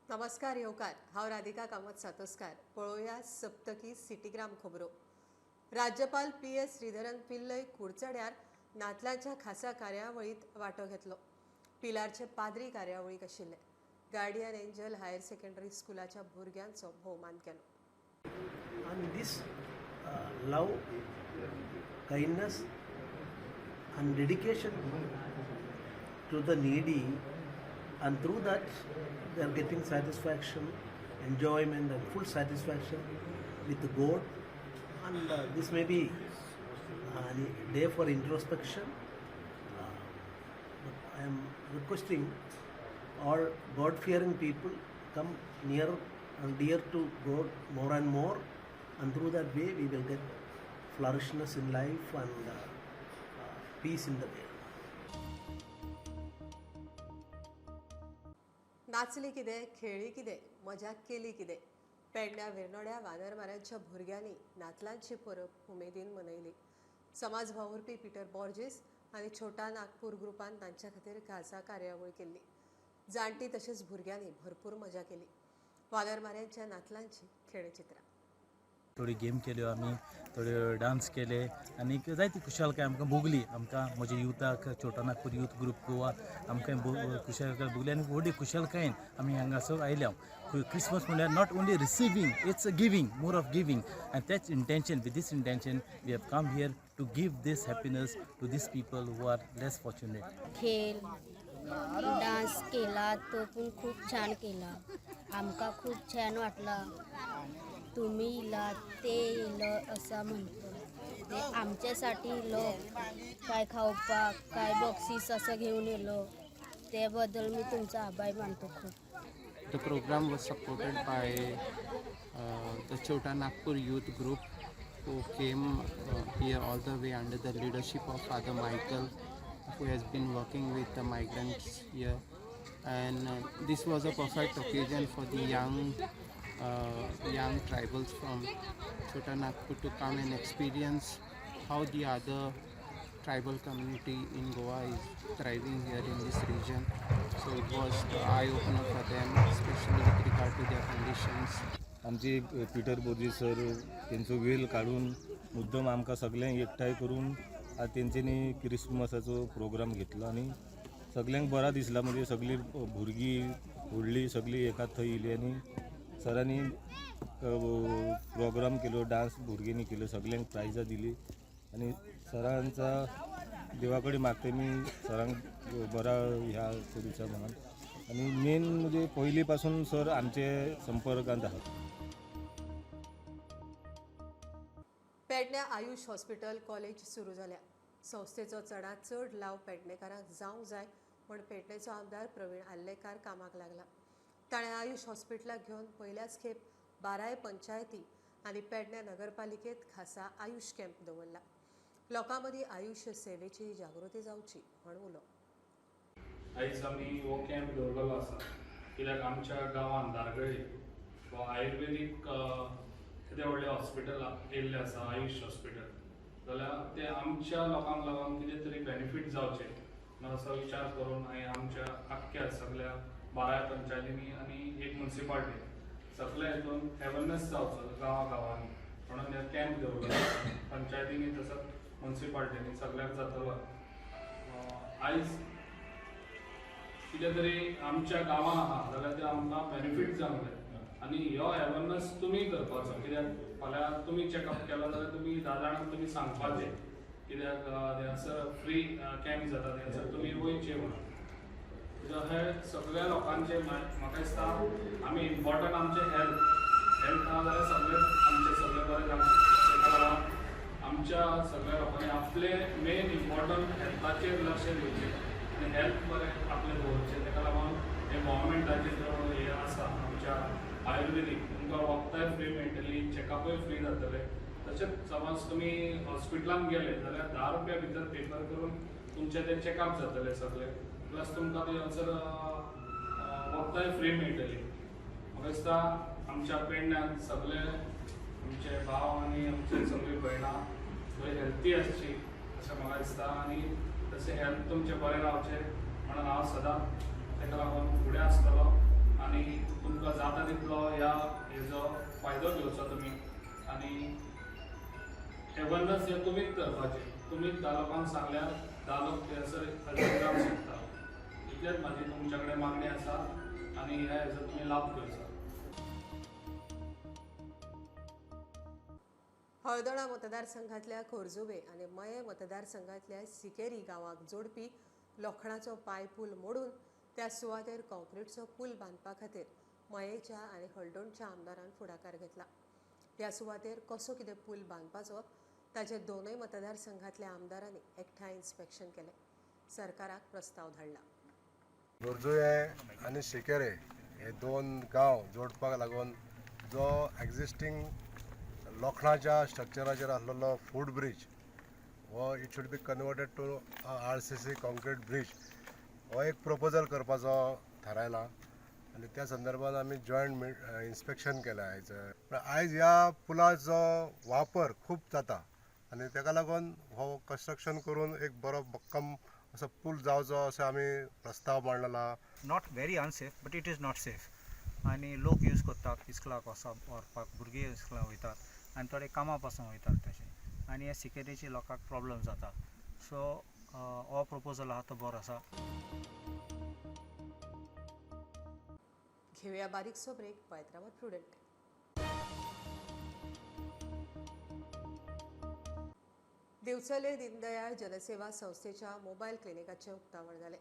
नमस्कार येवकार. हांव राधिका कामत सातोस्कार. पळोवया सप्तकी सिटीग्राम खबरो. राज्यपाल पी.एस. श्रीधरन पिल्लय कुडचड्यार नातलांच्या खासा कार्यावळीत वांटो घेतलो. पिलारचे पाद्री कार्यावळीक आशिल्ले. गार्डियन एंजल हायर सेकंडरी स्कुलाच्या भुरग्यांचो भोवमान केलो. And this love, kindness and dedication to the needy, and through that they are getting satisfaction, enjoyment and full satisfaction with God. And this may be a day for introspection. But I am requesting all God-fearing people come near and dear to God more and more, and through that way we will get flourishness in life and peace in the world. नाचली कितें, खेळ्ळी कितें, मजा केली कितें, पेडण्या विर्नोड्या वानरमाऱ्यांच्या भुरग्यांनी नातलांची परब उमेदीन मनयली. समाज वावुरपी पिटर बॉर्जीस आनी छोटा नागपूर ग्रुपान तांच्या खातीर खासा कार्यावळ केल्ली. जाणटी तशेंच भुरग्यांनी भरपूर मजा केली. वानरमाऱ्यांच्या नातलांची खेळचित्रां. थोडी गेम केल्यो आमी, थोड्यो डांस केले आनी जायती खुशालकाय आमकां भोगली. आमकां म्हज्या युथाक छोटा नागपूर यूथ ग्रुप गोवा आमकां खुशालकाय भोगली आनी व्हडली खुशालकायेन आमी हांगासर आयल्या. क्रिसमस म्हणल्यार not only receiving, it's giving, more of giving, and तेच intention, with this intention we have come here to give this happiness to this people who are less fortunate. खेळ डान्स केला तो पण खूप छान केला. आमका खूप छान वाटला. तुम्ही इला ते इलं असं म्हणतो. ते आमच्यासाठी इलो, काय खावपाक काय बक्षीस असं घेऊन येलो, त्याबद्दल मी तुमचा आभार मानतो खूप. The program was supported by the Chota Nagpur Youth Group, who came here all the way under the leadership of Father Michael, who has been working with the migrants here. And this was a perfect occasion for the young tribals from Chota Nagpur to come and experience how the other tribal community in Goa is thriving here in this region. So it was an eye-opener for them, especially with regard to their conditions. आमचे Peter Borges sir तेंचो वेळ काडून मुद्दम आमकां सगळ्यांक एकठांय करून आज तेंच्यांनी क्रिसमसाचो प्रोग्राम घेतलो आनी सगल्यांक बरा दिसला. म्हणजे सगळीं भुरगीं व्हडलीं सगळीं एकाच थंय येयली आनी सरांनी प्रोग्राम केलो, डांस भुरग्यांनी केलो, सगल्यांक प्रायजां दिली आनी सरांचा देवा कडेन मागता मी सरांक बरा ह्या करूचा म्हणून. आनी मेन म्हणजे पयलीं पासून सर आमचे संपर्कांत आहात. पेडण्या आयुष हॉस्पिटल कॉलेज सुरू जाल्या. संस्थेचो चडांत चड लाव पेडणेकारांक जावंक जाय म्हूण पेडणेचो आमदार प्रवीण आर्लेकार कामाक लागला. ताणें आयुष हॉस्पिटलाक घेवन पयल्याच खेप 12 पंचायती आनी पेडण्या नगरपालिकेत खासा आयुष कॅम्प दवरला. लोकां मदीं आयुष सेवेची जागृती जावची म्हूण उलो. आयज आमी हो कॅम्प दवरलेलो आसा कित्याक आमच्या गांवांत धारगळी हो आयुर्वेदीक कितें व्हडलें हॉस्पिटल येयल्लें आसा, आयुष हॉस्पिटल, जाल्यार तें आमच्या लोकांक लागून कितें तरी बेनिफीट जावचें म्हणून असो विचार करून हांवें आमच्या आख्ख्या सगळ्या 12 पंचायतींनी आनी एक मुन्सिपाल्टी सगल्या हितून अवेरनस जावचो गांवा गांवांनी म्हणून हे कॅम्प दवरलो. पंचायतींनी तसोच मुन्सिपाल्टींनी सगळ्याक जातलो. आयज कितें तरी आमच्या गांवांत आहा जाल्यार तें आमकां बेनिफीट जावंक जाय आनी हो अवेरनस तुमी करपाचो, कित्याक फाल्यां तुमी चॅकअप केलो जाल्यार तुमी 10 जाणांक तुमी सांगपाचें, कित्याक थंयसर फ्री कॅम्प जाता थंयसर तुमी वयचें म्हणून. हे सगळ्या लोकांचे म्हाका दिसता आमी इम्पॉर्टंट आमचें हेल्थ, हेल्थ आहा जाल्यार सगळें आमचें सगळें बरें जावंक. ताका लागून आमच्या सगळ्या लोकांनी आपले मेन इम्पॉर्टंट हेल्थाचेर लक्ष दिवचें आनी हेल्थ बरें आपलें दवरचें. ताका लागून हे गोवोरमेंटाचें जो हें आसा आमच्या आयुर्वेदीक, तुमकां वखदांय फ्री मेळटली, चॅकअपूय फ्री जातलें. तशेंच समज तुमी हॉस्पिटलान गेले जाल्यार 10 रुपया भितर पेपर करून तुमचें तें चॅकअप जातलें सगळें, प्लस तुमकां थंयसर वखदांय फ्री मेळटली. म्हाका दिसता आमच्या पेडण्यान सगळे आमचे भाव आनी आमचे सगळीं भयणां बरी हेल्थी आसची अशें म्हाका दिसता आनी तशें हेल्थ तुमचें बरें रावचें म्हणून हांव सदांच ताका लागून फुडें आसतलो आनी तुमकां जाता तितलो ह्या हेजो फायदो घेवचो तुमी आनी एवरनस हे तुमीच करपाचें. तुमीच 10 लोकांक सांगल्यार 10 लोक थंयसर हजर जावंक शकता. इतलेंच म्हाजी तुमच्या कडेन मागणी आसा आनी ह्या हेजो तुमी लाभ घेवचो. हळदोणा मतदारसंघातल्या खोर्जुवे आनी मये मतदारसंघातल्या सिकेरी गांवाक जोडपी लोखणाचो पायपूल मोडून त्या सुवातेर कॉंक्रीटचो पूल बांदपा खातीर मयेच्या आनी हळदोणच्या आमदारान फुडाकार घेतला. ह्या सुवातेर कसो कितें पूल बांदपाचो ताचे दोनूय मतदारसंघातल्या आमदारांनी एकठांय इन्स्पेक्शन केलें. सरकाराक प्रस्ताव धाडला. खोर्जुवें आनी शिकेरे हे दोन गांव जोडपाक लागून जो एक्झिस्टींग लोखणाच्या स्ट्रक्चराचेर आसलेलो फूट ब्रीज हो it should be converted to RCC concrete bridge हो एक प्रपोजल करपाचो थारायला आनी त्या संदर्भात आमी जॉयंट इन्स्पेक्शन केलें आयज. आयज ह्या पुलाचो वापर खूब जाता आनी ताका लागून हो कन्स्ट्रक्शन करून एक बरो भक्कम असो पूल जावचो असो आमी प्रस्ताव मांडला. Not very unsafe but it is not safe आनी लोक यूज करतात इस्कुलाक वचप व्हरपाक, भुरगीं इस्कुलाक वयतात आनी थोडे कामां पासून वयतात तशें आनी ह्या सिकेरीचे लोकांक प्रॉब्लम जाता. सो हो प्रपोजल आहा तो बरो आसा. घेवया बारीकसो ब्रेक. पळयत रावात प्रुडंट. दिवचले दीनदयाळ जनसेवा संस्थेच्या मोबायल क्लिनिकाचें उक्तावण जालें.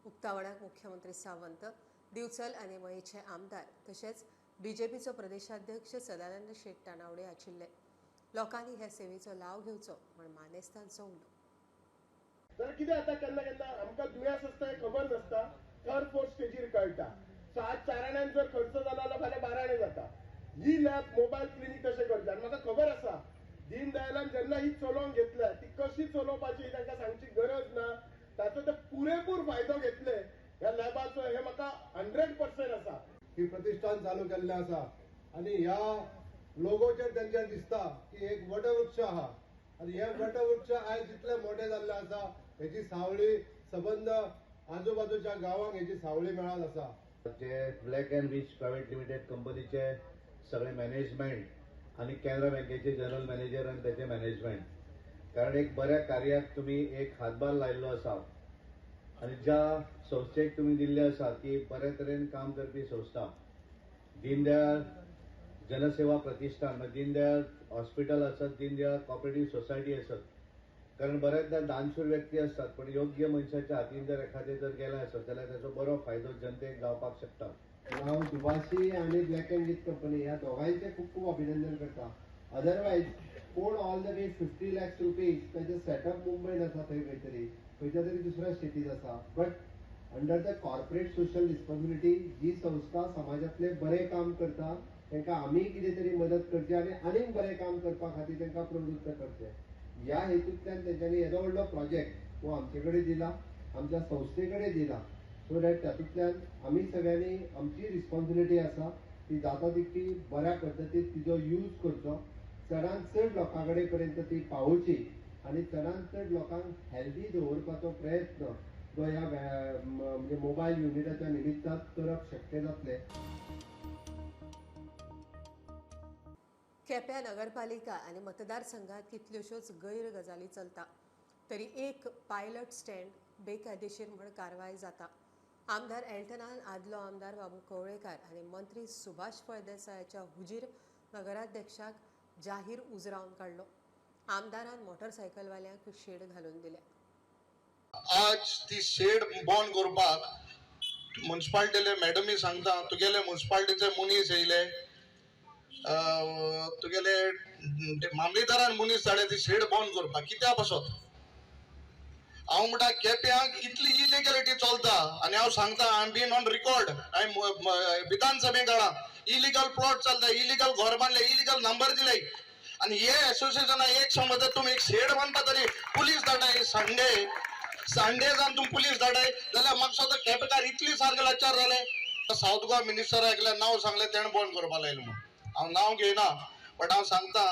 उक्तावणाक मुख्यमंत्री सावंत, दिवचल आनी मयेचे आमदार तशेंच बीजेपीचो प्रदेशाध्यक्ष सदानंद शेट तानावडे आशिल्ले. लोकांनी ह्या सेवेचो लाव घेवचो म्हण मानेस्तांचो उलो. तर कितें जाता केन्ना केन्ना आमकां दुयेंस आसता हें खबर नासता, थर्ड फोर्थ स्टेजीर कळटा. सो आज 4 आण्यान जर खर्च जाला जाल्यार फाल्यां 12 आणे जाता. ही लॅब मोबायल क्लिनीक कशें करता आनी म्हाका खबर आसा दीनदयालान जेन्ना ही चलोवंक घेतल्या ती कशी चलोवपाची तांकां सांगची गरज ना. ताचो ते पुरेपूर फायदो घेतले ह्या लॅबाचो हें म्हाका 100% आसा. ही प्रतिष्ठान चालू केल्लें आसा आनी ह्या लोगोचेर तेंच्या दिसता की एक वटवृक्ष आहा आनी हे वटवृक्ष आयज जितले मोठे जाल्ले आसा हेची सावळी सबंद आजूबाजूच्या गांवांक हेची सावळी मेळत आसा. जे black and rich private limited कंपनीचे सगळे मॅनेजमेंट आनी कॅनरा बँकेचे जनरल मॅनेजर आनी तेचे मॅनेजमेंट, कारण एक बऱ्या कार्याक तुमी एक हातभार लायिल्लो आसा आनी ज्या संस्थेक तुमी दिल्ले आसा ती बऱ्या तरेन काम करपी संस्था दीनदयाळ जनसेवा प्रतिष्ठान, म्हणजे दीनदयाळ हॉस्पिटल आसत, दीनदयाळ कॉपरेटीव सोसायटी आसत, कारण बऱ्याचदा दानशूर व्यक्ती असतात पण योग्य मनशाच्या हातीन जर एखादें जर गेलें आसत जाल्यार ताचो बरो फायदो जनतेक जावपाक शकता. हांव दुभाषी आनी ब्लॅक अँड वीथ कंपनी ह्या दोगांयचें खूब खूब अभिनंदन करता. अदरवायज कोण all the way 50 lakhs rupees ताचें सेटअप मुंबयन आसा, थंय खंय तरी खंयच्या तरी दुसऱ्या स्टेटीन आसा, but under the corporate social responsibility जी संस्था समाजांतलें बरें काम करता तांकां आमी कितें तरी मदत करची आनी आनीक बरें काम करपा खातीर तांकां प्रवृत्त करचें ह्या हेतूंतल्यान तेंच्यांनी येदो व्हडलो प्रोजेक्ट हो आमचे कडेन दिला, आमच्या संस्थे कडेन दिला, सो that तातूंतल्यान आमी सगळ्यांनी आमची रिस्पॉन्सिबिलिटी आसा ती जाता तितकी बऱ्या पद्दतीन तिजो यूज करचो, चडांत चड लोकां कडेन पर्यंत ती पावोवची आनी चडांत चड लोकांक हेल्दी दवरपाचो प्रयत्न जो ह्या म्हणजे मोबायल युनिटाच्या निमित्तान करप शक्य जातलें. केप्यां नगरपालिका आनी मतदारसंघात कितल्योश्योच गैर गजाली चलता तरी एक पायलट स्टँड बेकायदेशीर म्हण कारवाय जाता. आमदार एल्टनान आदलो आमदार बाबू कवळेकार आनी मंत्री सुभाष फळदेसायाच्या हुजीर नगराध्यक्षाक जाहीर उजरावन काडलो. आमदारान मोटरसायकलवाल्यांक शेड घालून दिल्या. आज ती शेड बंद करपाक मुन्सिपाल्टीले मॅडमी सांगता, तुगेले मुन्सिपाल्टीचे मनीस येयले, तुगेले मामलेदारान मनीस धाडले ती शेड बंद करपाक. कित्या पासत हांव म्हणटा केप्यांक इतली इलिगलिटी चलता आनी हांव सांगता, I am been on record, हांवें विधानसभेक घाला, इलिगल प्लॉट चलता, इलिगल घर बांदले, इलिगल नंबर दिले आनी हे एसोसिएशना एक समज तुमी एक शेड बांदपा तरी पुलीस धाडाय, संडे संडे जावन तुमी पुलीस धाडाय जाल्यार म्हाका सुद्दां केपेकार इतली सारके लाचार जाले. सावथ गोवा मिनिस्टरा एकल्या नांव सांगलें, तेणें बंद करपा लायलें म्हूण. हांव नांव घेयना बट हांव सांगता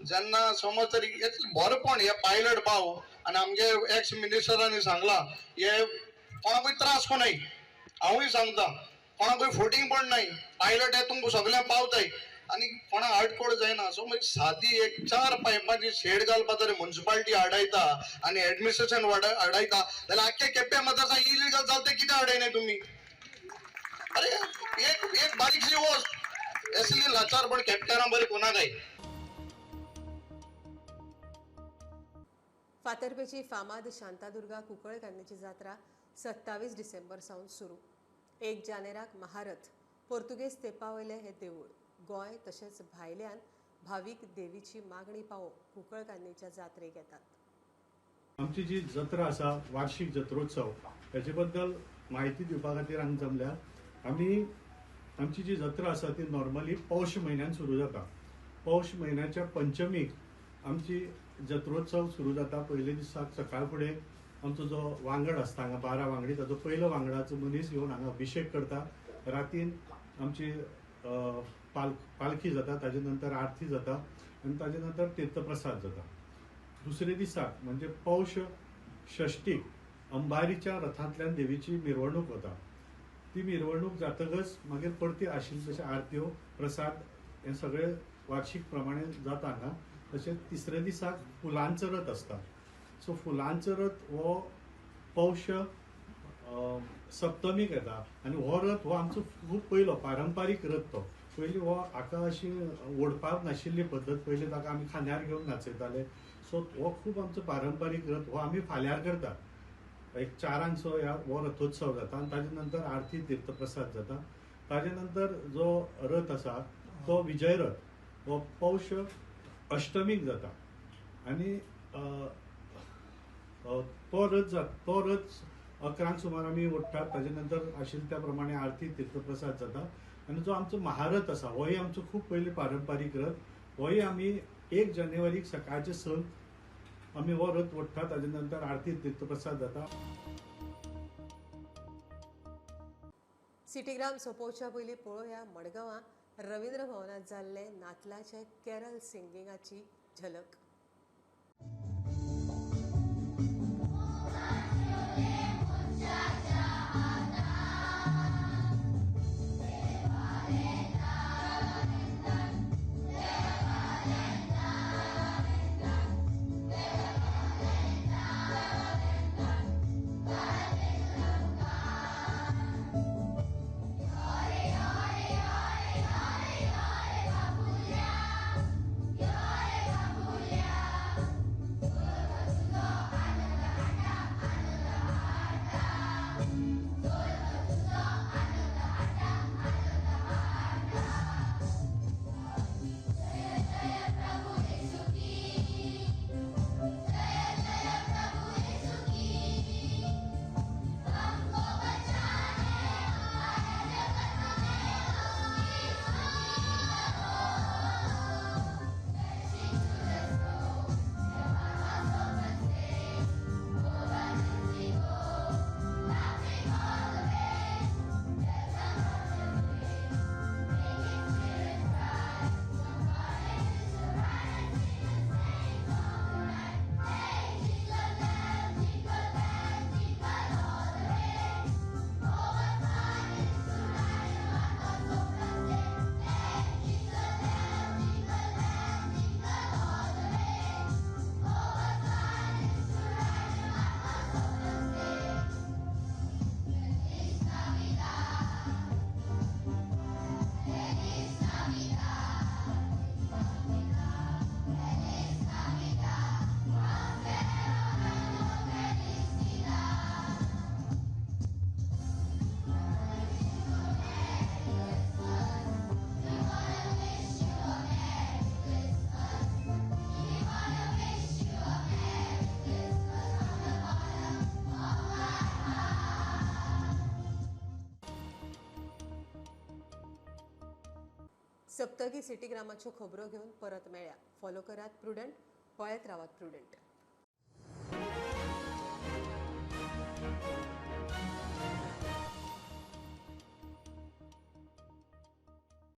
जेन्ना समज तरी बरेपण हे पायलट पाव आनी आमगे एक्स मिनिस्टरांनी सांगलां हे कोणाकूय त्रास कोणय, हांवूय सांगता कोणाकूय फोटिंगपण नाय, पायलट हे तुमकां सगळ्यांक पावताय आनी कोणाक आडकोड जायना. सो मागीर सादी एक 4 पायपाची शेड घालपा तरी मुन्सिपाल्टी आडायता आनी एडमिनिस्ट्रेशन आडायता जाल्यार आख्खे केप्यां मतदारसंघ इलिगल जाता तें कित्याक आडायनाय तुमी? अरे एक एक बारीकशी वस्त असली लाचारपण केपेकारां बरी कोणाक काय. फातर्पेची फामाद शांतादुर्गा कुंकळकान्नीची जात्रा 27 डिसेंबर सावन सुरू. 1 जानेराक महारथ पोर्तुगेज तेंपा वयलें हें देवूळ गोंय तशेंच भायल्यान भावीक देवीची मागणी पावोवंक कुंकळकान्नीच्या जात्रेक येतात. आमची जी जत्रा आसा वार्षिक जत्रोत्सव हेजे बद्दल म्हायती दिवपा खातीर हांगा जमल्या. आमी आमची जी जत्रा आसा ती नॉर्मली पौष म्हयन्यान सुरू जाता. पौष म्हयन्याच्या पंचमीक आमची जत्रोत्सव सुरू जाता. पयले दिसाक सकाळ फुडें आमचो जो वांगड आसता हांगा 12 वांगडी, ताचो पयलो वांगडाचो मनीस येवन हांगा अभिशेक करता. रातीन आमची पालखी जाता, ताजे नंतर आरती जाता आनी ताजे नंतर तीर्थप्रसाद जाता. दुसरे दिसाक म्हणजे पौष षष्टीक अंबारीच्या रथांतल्यान देवीची मिरवणूक वता. ती मिरवणूक जातकच मागीर परती आशिल्ली तशें आरत्यो प्रसाद हें सगळें वार्षिक प्रमाणे जाता हांगा. तशेंच तिसऱ्या दिसाक फुलांचो रथ आसता. सो फुलांचो रथ हो पौष सप्तमीक येता आनी हो रथ हो आमचो खूब पयलो पारंपारीक रथ. तो पयलीं हो हाका अशी ओडपाक नाशिल्ली पद्दत, पयलीं ताका आमी खांद्यार घेवन नाचयताले. सो हो खूब आमचो पारंपारीक रथ हो आमी फाल्यांर करतात. एक 4 ह्या हो रथोत्सव जाता आनी ताजे नंतर आरती तीर्थप्रसाद जाता. ताजे नंतर जो रथ आसा तो विजय रथ हो पौष अष्टमीक जाता आनी तो रथ जाता. तो रथ 11 सुमार आमी ओडटात. ताजे नंतर आशिल्ले त्या प्रमाणे आरती तीर्थप्रसाद जाता. आनी जो आमचो महारथ आसा होय आमचो खूब पयलीं पारंपारीक रथ. होय आमी 1 जानेवारीक सकाळचे 6 आमी हो रथ ओडटात. ताजे नंतर आरती तीर्थप्रसाद जाता. सिटीग्राम सोंपोवच्या पयलीं पळोवया मडगांवां रवींद्र भवनांत जाल्ले नातलाचे कॅरल सिंगिंगाची झलक. सप्तकी सिटीग्रामाच्यो खबरो घेवन परत मेळया. फॉलो करात प्रुडंट, पळयत रावात प्रुडंट.